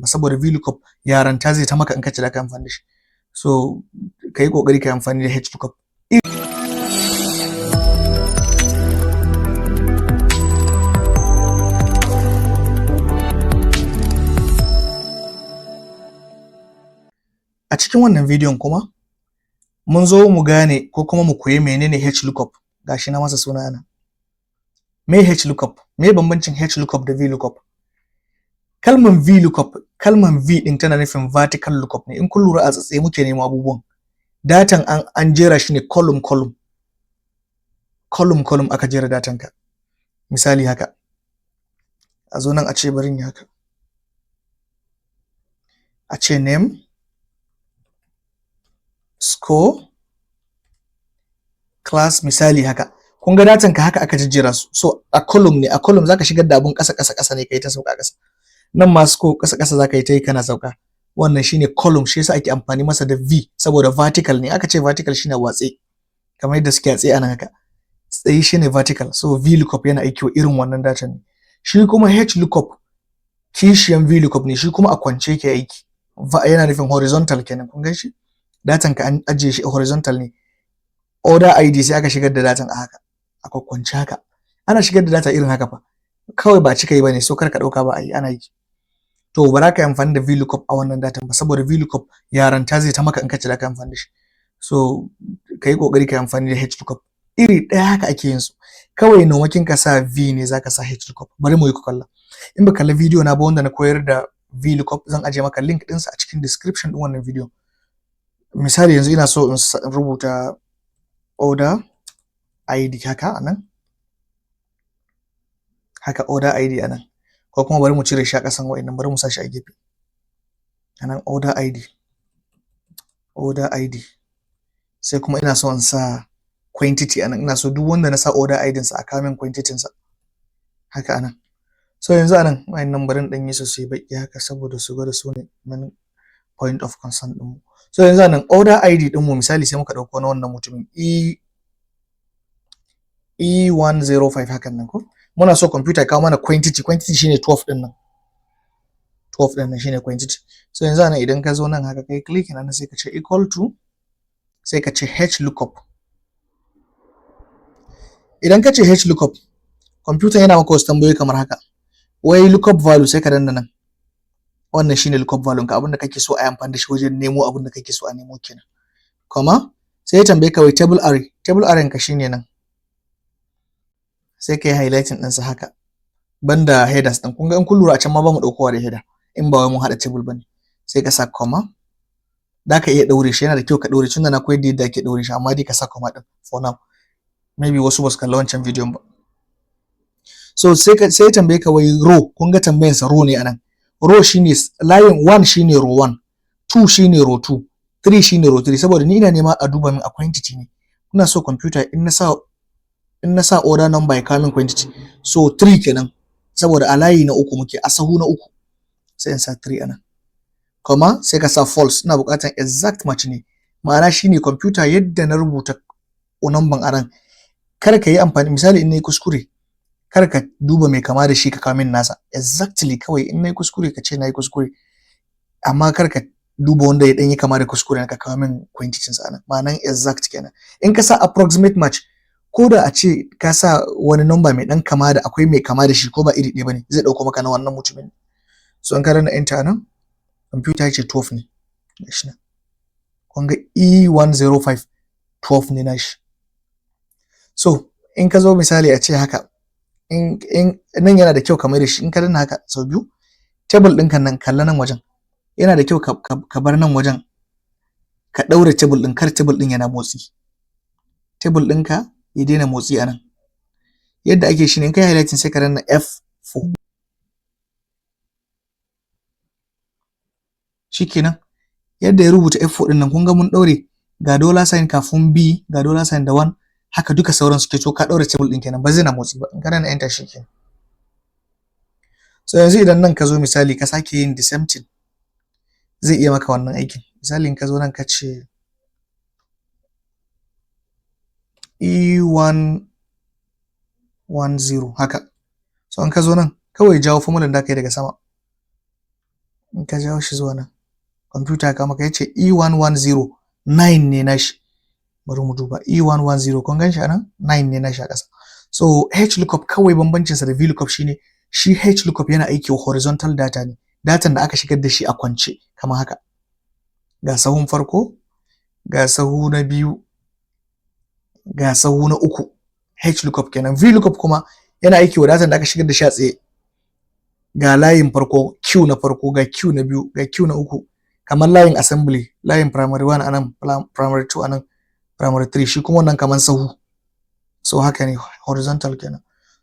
ba, saboda VLOOKUP yaranta zai ta maka in ka ce za ka yi amfani da shi. So ka yi ƙoƙari ka yi amfani da HLOOKUP. A cikin wannan bidiyon kuma mun zo mu gane ko kuma mu koyi menene HLOOKUP. Gashi na masa suna nan. Me HLOOKUP? Me bambancin HLOOKUP da VLOOKUP? Kalman VLOOKUP, kalman V din tana nufin vertical lookup ne. In kun lura, a tsatsaye muke nemo abubuwan. Datan an jera shi ne column column. Column column aka jera datan ka. Misali haka. A zo nan a ce, bari in yi haka. A ce name, score, class, misali haka. Kun ga datan ka haka aka jejjera su. So a column ne, a column zaka shigar da abun ƙasa ƙasa ƙasa ne, kai ta sauka ƙasa. Nan ma score ƙasa ƙasa zaka yi ta yi kana sauka. Wannan shine column, shi yasa ake amfani masa da V, saboda vertical ne. Aka ce vertical shine watse. Kamar yadda suke a tsaye anan haka. Tsaye shine vertical. So VLOOKUP yana aiki wa irin wannan datan ne. Shi kuma HLOOKUP kishiyan VLOOKUP ne, shi kuma a kwance yake aiki. Yana nufin horizontal kenan, kun gan shi? Datan ka an ajiye shi horizontal ne. Order ID sai aka shigar da datan a haka. A kwakkwance haka. Ana shigar da data irin haka fa. Kawai ba cika yi bane, so kar ka ɗauka ba a yi, ana yi. To ba za ka yi amfani da VLOOKUP a wannan datan ba, saboda VLOOKUP yaranta zai ta maka in ka ce za ka yi amfani da shi. So ka yi ƙoƙari ka yi amfani da HLOOKUP. Iri ɗaya haka ake yin su. Kawai maimakon ka sa V ne za ka sa HLOOKUP. Bari mu yi ku kalla. In ba kalli bidiyo na ba wanda na koyar da VLOOKUP, zan ajiye maka link ɗinsa a cikin description ɗin wannan bidiyon. Misali yanzu ina so in rubuta order ID haka a nan. Haka, order ID a nan. Ko kuma bari mu cire shi a ƙasan wa'innan, bari mu sa shi a gefe. A nan order ID. Order ID. Sai kuma ina so in sa quantity a nan. Ina so duk wanda na sa order ID sa a kawo min quantity sa. Haka a nan. So yanzu a nan wa'innan bari in ɗan yi su su yi baƙi haka saboda su gwada su ne main point of concern ɗinmu. So yanzu a nan order ID ɗinmu, misali sai muka ɗauko na wannan mutumin E E105 hakan nan ko? Muna so computer ya kawo mana quantity, quantity shine 12 ɗin nan. 12 ɗin nan shine quantity. So yanzu a nan idan ka zo nan haka kai clicking anan, sai ka ce equal to, sai ka ce HLOOKUP. Idan ka ce HLOOKUP, computer yana maka wasu tambayoyi kamar haka. Wai lookup value, sai ka danna nan. Wannan shine lookup value ka, abinda kake so a yi amfani da shi wajen nemo abinda kake so a nemo kenan. Comma, sai ya tambaye ka wai table array. Table array ka shine nan. Sai ka yi highlighting ɗinsa haka. Banda headers ɗin. Kun ga in kun lura, a can ma ba mu ɗaukowa da header in ba wai mun haɗa table ba ne. Sai ka sa comma. Za ka iya ɗaure shi, yana da kyau ka ɗaure, tunda na koyar da yadda ake ɗaure shi, amma dai ka sa comma ɗin for now. Maybe wasu ba su kalla wancan bidiyon ba. So sai ya tambaye ka wai row, kun ga tambayansa row ne anan. Row shine line 1 shine row 1, 2 shine row 2, 3 shine row 3, saboda ni ina nema a duba min a quantity ne. Ina so computer in na sa order number ya kawo min quantity. So 3 kenan, saboda a layi na uku muke, a sahu na uku. Sai in sa 3 anan. Comma, sai ka sa false, ina buƙatar exact match ne. Ma'ana shine computer yadda na rubuta number anan, kar ka yi amfani, misali in nayi kuskure, kar ka duba mai kama da shi ka kawo min nasa. Exactly, kawai in nayi kuskure ka ce nayi kuskure. Amma kar ka duba wanda ya ɗan yi kama da kuskure ka kawo min quantity sa anan. Ma'anan exact kenan. In ka sa approximate match, ko da a ce ka sa wani number mai ɗan kama da akwai mai kama da shi, ko ba iri ɗaya bane, zai ɗauko maka na wannan mutumin. So in ka danna enter nan, computer ya ce 12 ne. Gashi nan. Kun ga E105, 12 ne nashi. So in ka zo misali a ce haka, in nan yana da kyau ka mai da shi, in ka danna haka sau biyu, table ɗinka nan, kalla nan wajen. Yana da kyau ka bar nan wajen, ka ɗaure table ɗin, kar table ɗin yana motsi. Table ɗinka ya daina motsi a nan. Yadda ake shi ne in kai highlighting sai ka danna F4. Shikenan. Yadda ya rubuta F4 ɗin nan, kun ga mun ɗaure, ga dollar sign kafin B, ga dollar sign da 1, haka duka sauran suke. To ka ɗaure table ɗin kenan, ba zai na motsi ba. In ka danna enter, shikenan. So yanzu idan nan ka zo, misali ka sake yin the same thing, zai iya maka wannan aikin. Misali in ka zo nan ka ce E110 haka. So in ka zo nan kawai jawo formula da ka yi daga sama. In ka jawo shi zuwa nan, computer ya kawo maka, yace E110, 9 ne nashi. Bari mu duba E110. Kun gan shi anan, 9 ne nashi a ƙasa. So HLOOKUP kawai bambancin sa da VLOOKUP shine shi HLOOKUP yana aiki wa horizontal data ne, datan da aka shigar da shi a kwance kamar haka. Ga sahun farko, ga sahu na biyu, ga sahu na uku, HLOOKUP kenan. VLOOKUP kuma yana aiki wa datan da aka shigar da shi a tsaye. Ga layin farko, Q na farko, ga Q na biyu, ga Q na uku, kamar layin assembly, layin primary 1 anan, primary 2 anan, primary 3. Shi kuma wannan kamar sahu. So haka ne, horizontal kenan.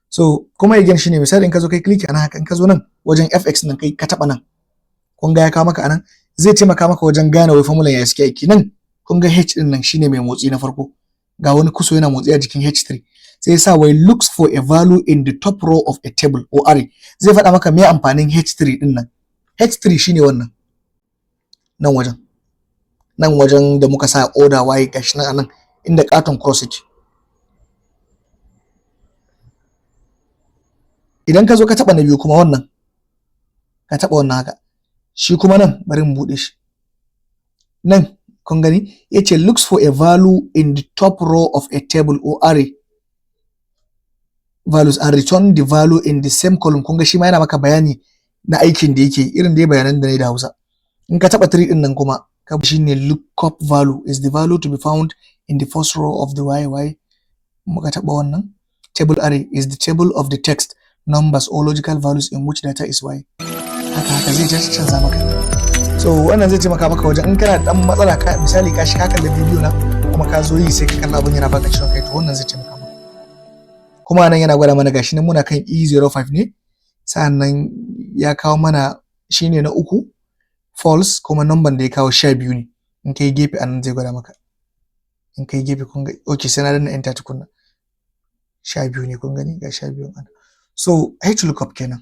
So kuma again shine, misali, in ka zo kai click anan haka, in ka zo nan wajen fx nan, kai ka taba nan, kun ga ya kawo maka anan, zai taimaka maka wajen gane wai formula ya suke aiki. Nan kun ga H din nan shine mai motsi na farko. Ga wani cursor yana motsi a jikin H3. Sai sa wai looks for a value in the top row of a table or array. Zai faɗa maka me amfanin H3 din nan. H3 shine wannan nan wajen, nan wajen da muka sa order y. Gashi nan anan inda katon cross yake. Idan ka zo ka taba na biyu kuma, wannan, ka taba wannan haka, shi kuma nan, bari mu bude shi nan. Kun gani, yace looks for a value in the top row of a table or array values and return the value in the same column. Kun ga shi ma yana maka bayani na aikin da yake, irin dai bayanan da ne da Hausa. In ka taba 3 din nan kuma ka, shine lookup value is the value to be found in the first row of the yy. Muka taba wannan, table array is the table of the text, numbers or logical values in which data is y. Haka haka zai canza maka. So wannan zai taimaka maka wajen in kana dan matsala, ka misali ka shi ka kalli bidiyo na kuma ka zo yi, sai ka kalla abun yana baka ciwon kai, to wannan zai taimaka maka. Kuma nan yana gwada mana, gashi nan muna kan E05 ne. Sa'annan ya kawo mana shine na uku, false, kuma number da ya kawo 12 ne. In kai gefe anan zai gwada maka. In kai gefe, kun ga, okay, sai na danna enter tukunna. 12 ne, kun gani, ga 12 anan. So HLOOKUP kenan.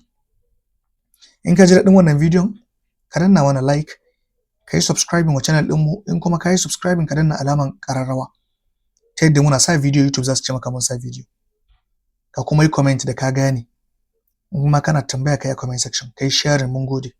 In ka ji daɗin wannan bidiyon, ka danna mana like, ka yi subscribing wa channel ɗinmu. In kuma ka yi subscribing, ka danna alaman ƙararrawa ta yadda muna sa bidiyo YouTube za su ce maka mun sa bidiyo. Ka kuma yi comment da ka gane. In ma kana tambaya, ka yi a comment section, ka yi sharing. Mun gode.